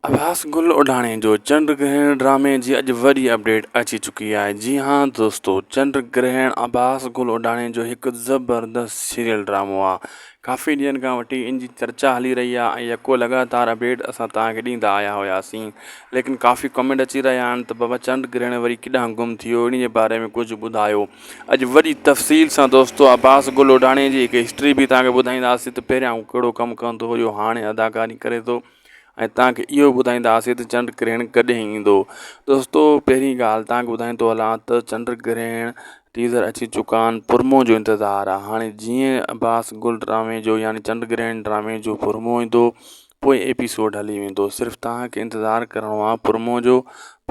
عباس گل اوڍاڻي جو چنڊ گرهڻ ڊرامي جي اڄ وڏي اپڊيٽ اچي چڪي آهي جي ها دوستو چنڊ گرهڻ عباس گل اوڍاڻي جو هڪ زبردست سيريل ڊرامو آهي ڪافي ڏينهن کان وٺي ان جي چرچا هلي رهي آهي ۽ يڪو لڳاتار اپڊيٽ اسان توهان کي ڏيندا آيا هياسين ليڪن ڪافي ڪمينٽ اچي رهيا آهن ته بابا چنڊ گرهڻ وري ڪيڏانهن گم ٿي ويو ان جي باري ۾ ڪجهه ٻڌايو اڄ وڏي تفصيل سان دوستو عباس گل اوڍاڻي جي هڪ هسٽري به توهان کي ٻڌائينداسين ته پهريان هو ڪهڙو ڪم ڪندو هيو هاڻي اداڪاري ڪري ٿو ۽ توهان کي اهو ٻڌائينداسين ته چنڊ گرهڻ ڪڏهن ايندو دوستو پهرين ڳالهه توهان کي ٻڌائيندو هلان ته چنڊ گرهڻ ٽيزر اچي چڪا آهن پرمو جو انتظار آهي هاڻي جيئن عباس گل ڊرامي جو يعني چنڊ گرهڻ ڊرامي جو پرمو ايندو پوء ايپيسوڊ هلي ويندو صرف توهان کي انتظار ڪرڻو آهي پرمو جو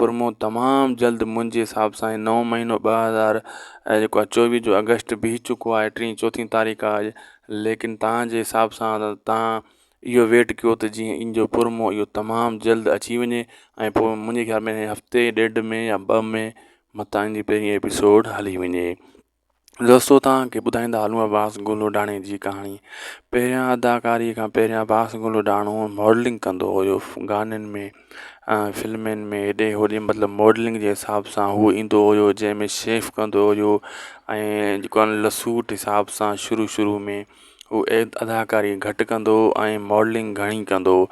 پرمو تمام جلد منهنجي حساب سان نئون مهينو 2000 جيڪو آهي 24 جو آگسٽ بيهي چڪو آهي ٽين چوٿين تاريخ آهي ليڪن توهان جي حساب سان توهان اهو ويٽ ڪيو ته جيئن ان جو پرمو اهو تمام جلد اچي وڃي ۽ پوء منهنجي خيال ۾ هفتي ڏيڍ ۾ يا ٻه ۾ متان ان جي پهرين ايپيسوڊ هلي وڃي. دوستو توهان کي ٻڌائيندا هلون عباس گل اوڍاڻي جي ڪهاڻي پهريان اداڪاري کان پهريان عباس گل اوڍاڻو ماڊلنگ ڪندو هيو گانن ۾ فلمن ۾ هيڏي هوڏي مطلب ماڊلنگ جي حساب سان هو ايندو هيو جنهن ۾ شيف ڪندو هيو ۽ جيڪو آهي لسوٽ حساب سان شروع شروع ۾ هو اداڪاري گهٽ ڪندو هو ۽ ماڊلنگ گهڻي ڪندو هو.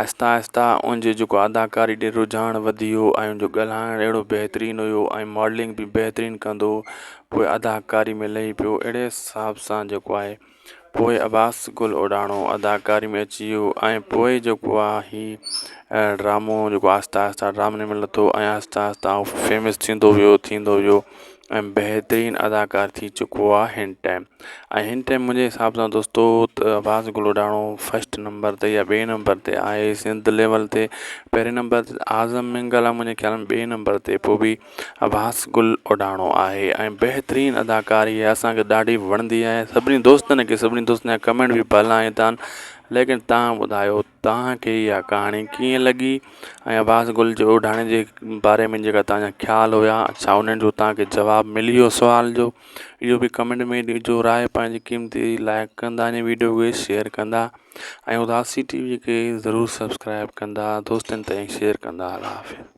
آهستي آهستي ان جو جيڪو اداڪاري ڏي رجحان وڌي ويو ۽ ان جو ڳالهائڻ اهڙو بهترين هيو ۽ ماڊلنگ به بهترين ڪندو هو پوءِ اداڪاري ۾ لهي پيو اهڙي حساب سان جيڪو آهي پوءِ عباس گل اوڍاڻو اداڪاري ۾ اچي ويو ۽ پوءِ جيڪو آهي هي ڊرامو جيڪو آهستي آهستي ڊرامي ۾ لٿو ۽ آهستي آهستي هو فيمس ٿيندو ويو ٿيندو ويو ۽ بهترين اداڪار ٿي چڪو آهي هن ٽائيم ۽ هن ٽائيم منهنجي حساب سان دوستو ته عباس گل اوڍاڻو فرسٽ نمبر تي يا ٻئي نمبر تي آهي سنڌ ليول تي پهرين نمبر تي اعظم مينگل آهي منهنجي خيال ۾ ٻئي نمبر تي پوءِ به عباس گل اوڍاڻو آهي ۽ بهترين اداڪاري آهي اسان کي ڏاڍي وڻندي آهي سڀني دوستن کي سڀني دوستن جا ڪمينٽ به ڀلا ايندا آهن ليڪن توهان ٻڌايو توهان کي اها ڪهاڻي ڪيئن لڳي ۽ عباس گل جي اوڍاڻي جي باري ۾ جيڪا توهان جا خيال هيا ڇا انهن جو توهان کي جواب ملي ويو سوال جو اهو به ڪمينٽ ۾ ڏجو راءِ پنهنجي قيمتي لائڪ ڪندا ۽ وڊيو کي شيئر ڪندا ۽ اداسي ٽي وي کي ضرور سبسڪرائب ڪندا دوستن تائين شيئر ڪندا الله حافظ.